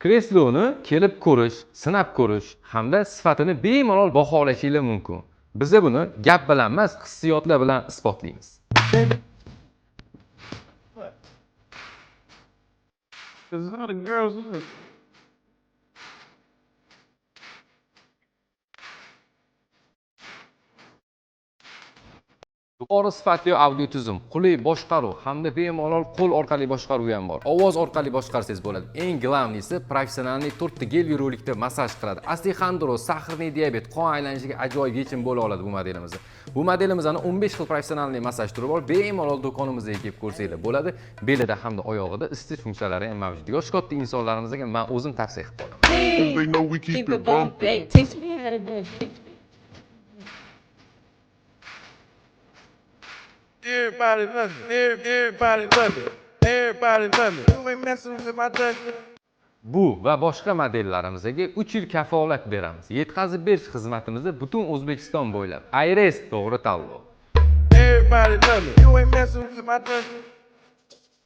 Kresloni kelib ko'rish, sinab ko'rish hamda sifatini bemalol baholashinglar mumkin. Biza buni gap bilan emas, hissiyotlar bilan isbotlaymiz. Cause all the girls look. Yuqori sifatli audio tizim, qulay boshqaruv hamda bemalol qo'l orqali boshqaruv ham bor. Ovoz orqali boshqarsangiz bo'ladi. Eng главный si professionalniy to'rtta gel rolikda massaj qiladi. Остеохондроз, сахарный диабет, qon aylanishiga ajoyib yechim bo'la oladi bu modelimiz. Bu modelimizning 15 xil professionalniy massaj turi bor. Bemalol do'konimizga kelib ko'rsanglar bo'ladi. Belida hamda oyog'ida isitish funksiyalari ham mavjud. Yoshi katta insonlarimizga men o'zim tavsiya qilib qolaman. They know we keep Keep it it bumping. bumping. Teach me how to dance. Everybody love me. Everybody love me. Everybody love me. You ain't messing with my touch. Bu va boshqa modellarimizga 3 yil kafolat beramiz. Yetkazib berish xizmatimizni butun O'zbekiston bo'ylab. Aires to'g'ri tanlov. Everybody love me. You ain't messing with my touch.